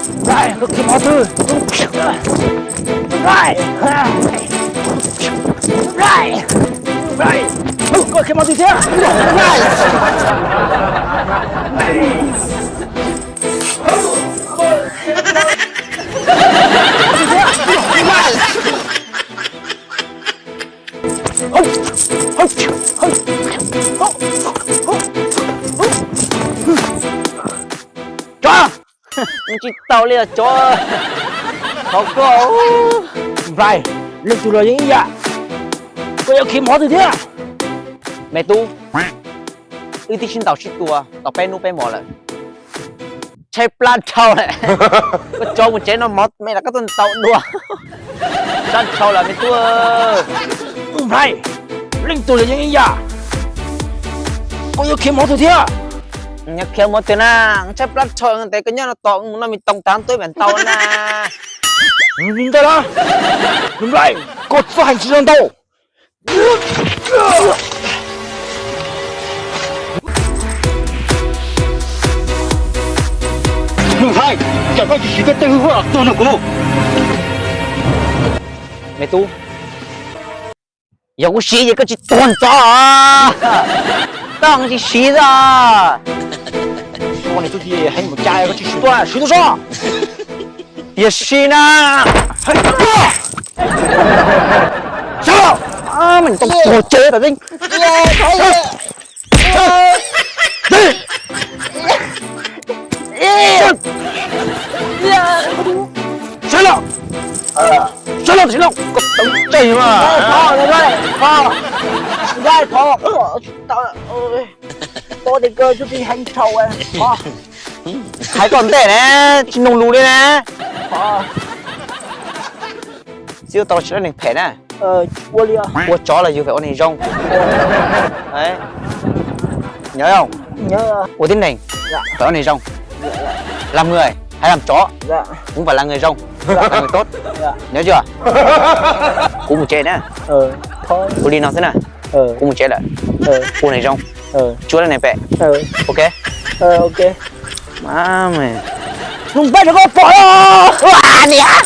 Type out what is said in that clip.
Nplai, koj khiav mus qhov twg? Nplai, Nplai, Nplai, koj khiav mus qhov twg thiab? Nplai. Tso, tsis tau li os tsov. Thov koj. Nplai, leej twg los yeej ib yam. Koj yuav khiav mus qhov twg thiab? Me tub, wb twb sib ntaus sib tua tau peb hnub peb hmo lawm. Tshaib plab dhau lawm. Koj tso mus tsev no mov me los koj tuaj ntaus dua. Sab dhau lawm me tub. Nplai, leej twg los yeej ib yam. Koj yuav khiav mus qhov twg thiab? Nyob khiav mus qhov twg na, tshaib plab dhau ntev koj nyob no tos mus noj me toos tav tuaj mam ntaus na. Ntawd na, Nplai, koj txhob heev tsis tau ntau. Nplai, cas koj tsis siv koj tej hwj huaj los tuag nrog kuv? Me tub, yog kuv siv ces koj tsis tuag ntxov. Koj tsis siv os. Koj niag tub heev mus cas koj tsis siv tuaj, siv tuaj soj. Tiam sis na, sawv los, mas tau tuag tsev tas tseeb. Sawv los, sawv los, sawv los, koj tawv tseg mas. Hais koj ntej ne, tsis nug lus li na. Txiv tau tsis lab neeg phem na. Ua tsov los yus phải ua neeg zoo. Nhớ không? Ua tib neeg phải ua neeg zoo. Làm người hãy làm chó, cũng phải là người tốt. Nhớ chưa? Kuv mus tsev na. Kuv li no xwb na. Kuv mus tsev lawm. Ua neeg zoo. Tsis lab neeg phem. Ok. Má mày. Nug npaj rau koj pom los. Ua niam.